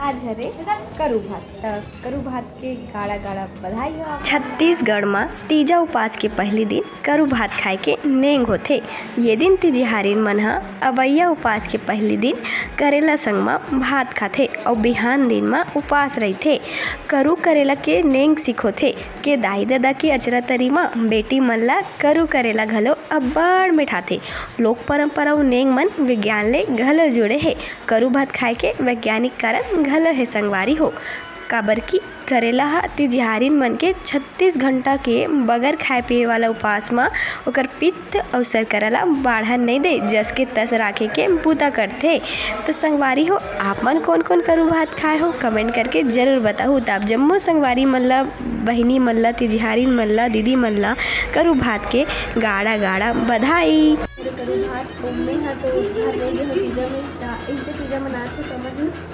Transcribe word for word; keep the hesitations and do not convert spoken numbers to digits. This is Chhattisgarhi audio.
आज हरे करू भात, त करू भात के गाड़ा गाड़ा बधाई हो आप। छत्तीसगढ़ म तीजा उपास के पहली दिन करू भात खाए के नेंग होथे। ये दिन तिजिहारिन मन ह अवइया उपास के पहली दिन करेला संग म भात खाथे अउ बिहान दिन म उपास रहिथे। करू करेला के नेंग सिखोथे के दाई ददा के अचरा तरी म बेटी मन ला करू करेला घलो अब्बड़ मिठाथे। लोक परंपरा अउ नेंग मन विज्ञान ले घलो जुड़े हे। करू भात खाए के वैज्ञानिक कारण घलो हे संगवारी हो, काबर कि करेला ह तिजिहारिन मन के छत्तीस घंटा के बगर खाए पिए वाला उपास म ओकर पित्त अउ शर्करा ला बाढ़न नइ दे, जस के तस राखे के बूता करथे। तो संगवारी हो, आप मन कोन कोन करू भात खाए हो, कमेंट करके जरूर बताहू। त आप जम्मो संगवारी मन ला, बहिनी मन ला, तिजिहारिन मन ला, दीदी मन ला करू भात के गाड़ा गाड़ा बधाई। करू भात मम्मी हा तो घर ले गे हो तीजा में, त इनसे तीजा मनात हो समझ में।